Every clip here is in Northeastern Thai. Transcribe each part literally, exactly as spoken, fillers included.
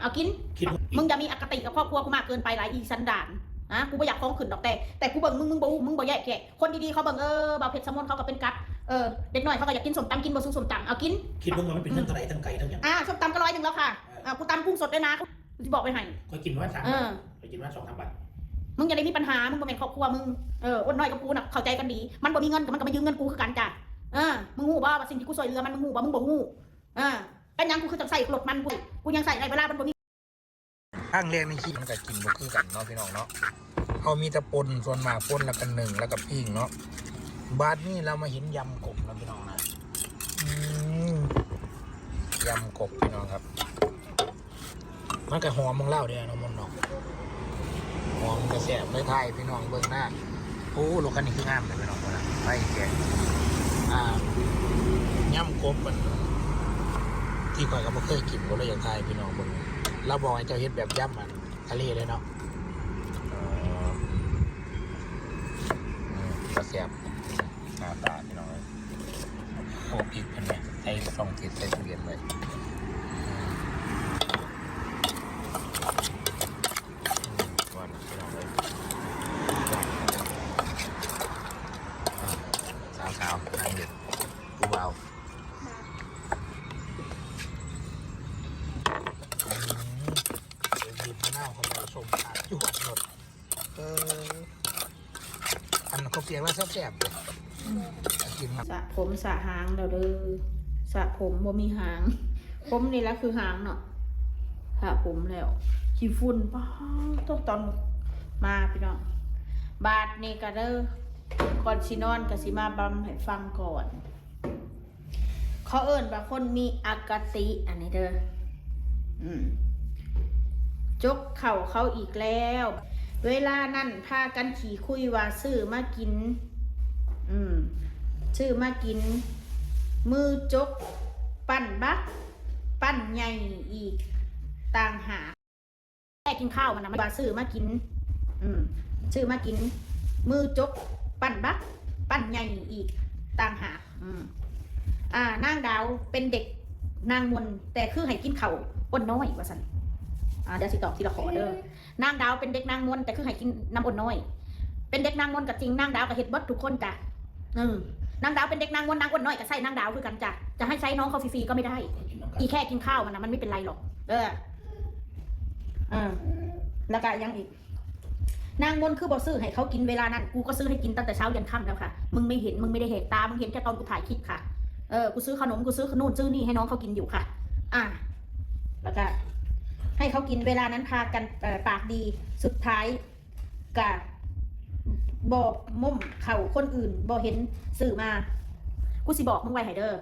เอากิน คิดว่า มึงอย่ามีอคติกับครอบครัวกูมากเกินไปหลายอีสันดานนะ กูบ่อยากฟ้องขึ้นดอก แต่แต่กูเบิ่งมึง มึงบ่ฮู้ มึงบ่แยกแยะ คนดีๆเขาเบิ่ง เออ บ่าวเพชรสมนเขาก็เป็นกั๊บ เออ เด็กน้อยเขาก็อยากกินส้มตำ กินบ่สู้ส้มตำ เอากิน คิดว่ามันเป็นทั้งไกลทั้งไกลทั้งอย่าง อ่า ส้มตำก็ร้อยหนึ่งแล้วค่ะ อ่า กูตำกุ้งสดด้วยนะ กูบอกไปให้ ก็กินว่าสาม เออ ก็กินว่าสองสามบาท มึงอย่าได้มีปัญหา มึงบ่แม่นครอบครัวมึง เออ อ้นน้อยกับกูน่ะเข้าใจกันดี มันบ่มีเงินก็มันก็มายืมเงินกูคือกันจ้ะ เออ มึงฮู้บ่ว่าสิ่งที่กูช่วยเหลือมัน มึงฮู้บ่ มึงบ่ฮู้ เออ เป็นหยังกูคือจังใส่รถมัน กู กูยังใส่ได้เวลามันบ่มี ครั้งแรกในชีวิตมันก็กินบ่คือกันเนาะพี่น้องเนาะ เขามีแต่ป่น ส่วนมากป่นแล้วก็นึ่งแล้วก็ปิ้งเนาะ บาดนี้เรามาเห็นยำกบแล้วพี่น้องนะ อืม ยำกบพี่น้องครับ มันก็หอมของลาวเด้เนาะมนเนาะ หอมก็แซ่บเลย ถ่ายพี่น้องเบิ่งนะ โอ้ รถคันนี้คืองามเลยพี่น้องนะ ไปแกะ อ่า ยำกบมัน ที่ข้อยก็บ่เคยกิน ก็เลยอยากถ่ายพี่น้องเบิ่ง เราบอกให้เจ้าเฮ็ดแบบยำมันทะเลเลยเนาะ เออ อืม ก็แซ่บ หน้าตาพี่น้องเอ้ย โอ้ พริกเพิ่นเนี่ย ใส่ซองเก็บใส่ตู้เย็นเลย อืม อืม ก่อนพี่น้องเอ้ย สาวๆ นั่งเด็ด ผู้เบา อืม เดี๋ยวบีบมะนาวเข้าไป ส้มขาดจวดหมด เออ อันข้าวเปียกแล้วแซ่บๆเลย กินครับ สระผมสระหางแล้วเด้อ สระผมบ่มีหาง ผมนี่แหละคือหางเนาะ สระผมแล้ว ขี้ฝุ่น ป๊าด ตกตอนมาพี่น้อง บาดนี้ก็เด้อ ก่อนสินอนก็สิมาบำให้ฟังก่อน เขาเอิ้นว่าคนมีอคติ อันนี้เด้อ อืม จกเข้าเขาอีกแล้ว เวลานั้นพากันขี้คุยว่าซื้อมากิน อืม ซื้อมากิน มือจก ปั้นบัก ปั้นใหญ่อีกต่างหาก แค่กินข้าวมันนะ มันว่าซื้อมากิน อืม ซื้อมากิน มือจก ปั้นบัก ปั้นใหญ่อีกต่างหาก อืม อ่า นางดาวเป็นเด็กนางมน แต่คือให้กินข้าวอ้นน้อย ว่าซั่น อ่า เดี๋ยวสิตอบทีละข้อเด้อ นางดาวเป็นเด็กนางมน แต่คือให้กินน้ำอ้นน้อย เป็นเด็กนางมนก็จริง นางดาวก็เฮ็ดเบิดทุกคนจ้ะ อืม นางดาวเป็นเด็กนางมน นางอ้นน้อยก็ใส่นางดาวคือกันจ้ะ จะให้ใส่น้องเขาฟรีๆก็ไม่ได้ อีแค่กินข้าวมันนะ มันไม่เป็นไรหรอก เออ เออ แล้วก็ยังอีก นางมนคือบ่ซื้อให้เขากินเวลานั้น กูก็ซื้อให้กินตั้งแต่เช้ายันค่ำแล้วค่ะ มึงไม่เห็น มึงไม่ได้แหกตา มึงเห็นแค่ตอนกูถ่ายคลิปค่ะ เออ กูซื้อขนม กูซื้อนู่นซื้อนี่ให้น้องเขากินอยู่ค่ะ อ่ะ แล้วก็ให้เขากินเวลานั้นพากัน เอ่อ ปากดี สุดท้าย กะบอกมุ่มเขาคนอื่นบ่เห็นซื้อมา กูสิบอกมึงไว้ให้เด้อ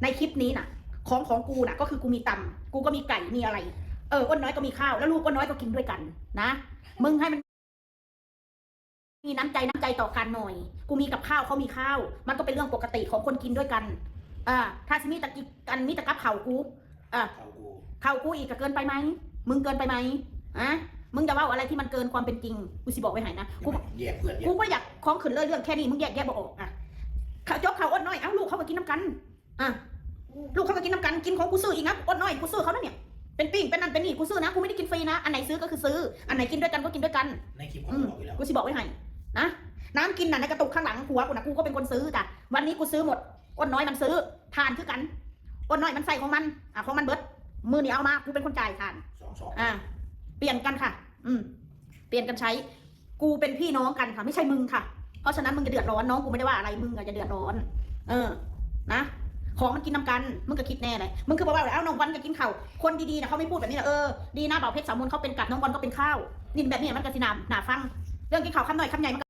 ในคลิปนี้น่ะ ของของกูน่ะ ก็คือกูมีตำ กูก็มีไก่ มีอะไร เออ อ้นน้อยก็มีข้าว แล้วลูกอ้นน้อยก็กินด้วยกันนะ มึงให้มัน มีน้ำใจ น้ำใจต่อกันหน่อย กูมีกับข้าว เขามีข้าว มันก็เป็นเรื่องปกติของคนกินด้วยกัน อ่า ถ้าสิมีแต่กินกัน มีแต่กับเขาวกู อ่า เขากู เขาวกูอีกก็เกินไปไหม มึงเกินไปไหม อ่ะ มึงจะเว้าอะไรที่มันเกินความเป็นจริง กูสิบอกไว้ให้นะ กู แยกเพื่อนแยก กูก็อยากของขึ้นเลยเรื่องแค่นี้ มึงแยกแยะบ่ออก อ่ะ เขาจกเขาวอ้นน้อย เอ้า ลูกเขาก็กินน้ำกัน อ่ะ ลูกเขาก็กินน้ำกัน กินของกูซื้ออีกนะ อ้นน้อย กูซื้อเขานะเนี่ย เป็นปิ้ง เป็นนั่น เป็นนี่ กูซื้อนะ กูไม่ได้กินฟรีนะ อันไหนซื้อก็คือซื้อ อันไหนกินด้วยกันก็กินด้วยกัน ในคลิป อื เขา ม บอกอยู่แล้ว กูสิบอกไว้ให้ นะ น้ำกินน่ะในกระตุกข้างหลังหัวกูนะ กูก็เป็นคนซื้อจ้ะ วันนี้กูซื้อหมด อ้นน้อยมันซื้อ ทานคือกัน อ้นน้อยมันใส่ของมัน อ่ะ ของมันเบิด มื้อนี้เอามา กูเป็นคนจ่ายทาน สองสอง อ่ะ เปลี่ยนกันค่ะ อืม เปลี่ยนกันใช้ กูเป็นพี่น้องกันค่ะ ไม่ใช่มึงค่ะ เพราะฉะนั้นมึงจะเดือดร้อน น้องกูไม่ได้ว่าอะไร มึงอะจะเดือดร้อน เออ นะ ของมันกินน้ำกัน มึงก็คิดแน่เลย มึงคือบอกว่า เอ้า น้องวันก็กินข้าว คนดีๆนะเขาไม่พูดแบบนี้นะ เออ ดีนะ บ่าวเพชรสาวมนเขาเป็นกับน้องวันก็เป็นข้าว นี่แบบนี้มันก็สิหนาหนาฟัง เรื่องกินข้าวคำน้อยคำใหญ่มัน